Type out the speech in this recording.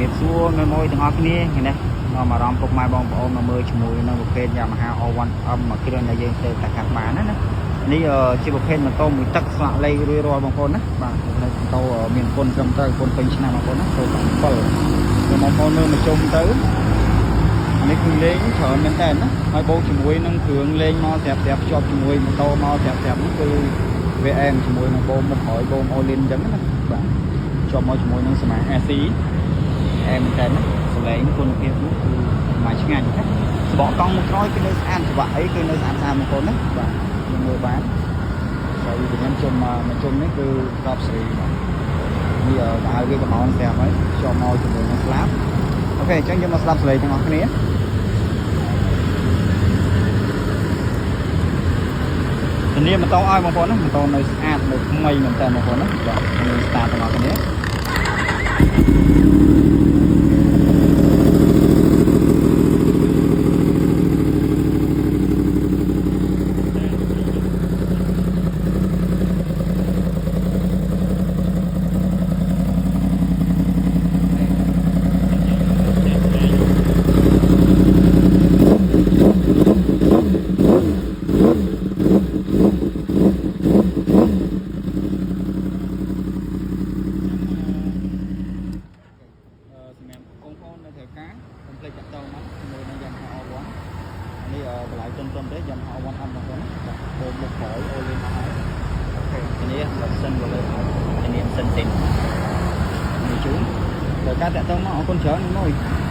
បសួរមេមួយទាំងអស់គ្នាថ្ងៃនេះនាំអារម្មណ៍ពុកម៉ែបងប្អូនមកមើលជាមួយនឹងប្រភេទ Yamaha R1M មួយគ្រឿងដែលយើងទៅតែកាត់បានណាណានេះជាប្រភេទម៉ូតូមួយទឹកស្លាកលេខរួយរាល់បងប្អូនណាបាទប្រភេទម៉ូតូមានគុណត្រឹមត្រូវគុណពេញឆ្នាំបងប្អូនណាចូល7ខ្ញុំបងប្អូនមើលមកជុំទៅអានេះគឺលេងច្រើនមែនតើណាហើយបូកជាមួយនឹងគ្រឿងលេងមកស្រាប់ស្រាប់ភ្ជាប់ជាមួយម៉ូតូមកស្រាប់ស្រាប់នោះគឺវាអែមជាមួយនឹងបូមមុខក្រោយបូមអូលីនអញ្ចឹងណាបាទជាប់មកជាមួយនឹងសមា AC អែមមែនតើណាសលេងគុណភាពនោះគឺមកឆ្ងាញ់ណាសបកកង់មុខក្រោយគឺនៅស្អាតច្បាក់អីគឺនៅស្អាតស្អាតបងប្អូនណាបាទយើងមើលបានហើយវិញ្ញាណជុំមកជុំនេះគឺកប់សេរីបាទនេះបើឲ្យវាកំអនស្រាប់ហើយជាប់មកជាមួយនឹងស្លាប OK អញ្ចឹងយើងមកស្ដាប់សលេងទាំងអស់គ្នាធានាម៉ូតូឲ្យបងប្អូនណាម៉ូតូនៅស្អាតនៅថ្មីមែនតើបងប្អូនណាបាទយើង start ទាំងអស់គ្នា សម្រាប់បងប្អូននៅត្រូវការកុំភ្លេចតាក់ទងមកជាមួយនឹង Yamaha R1 នេះតម្លៃទុនទុនទេ Yamaha R1 អត់បងប្អូនណាបាទបូមមុខក្រោយអូលីនមកហើយ OK ធានាម៉ាស៊ីនវលើឲ្យធានាម៉ាស៊ីនស៊ីននេះជូនត្រូវការតាក់ទងមកអរគុណច្រើនមួយ។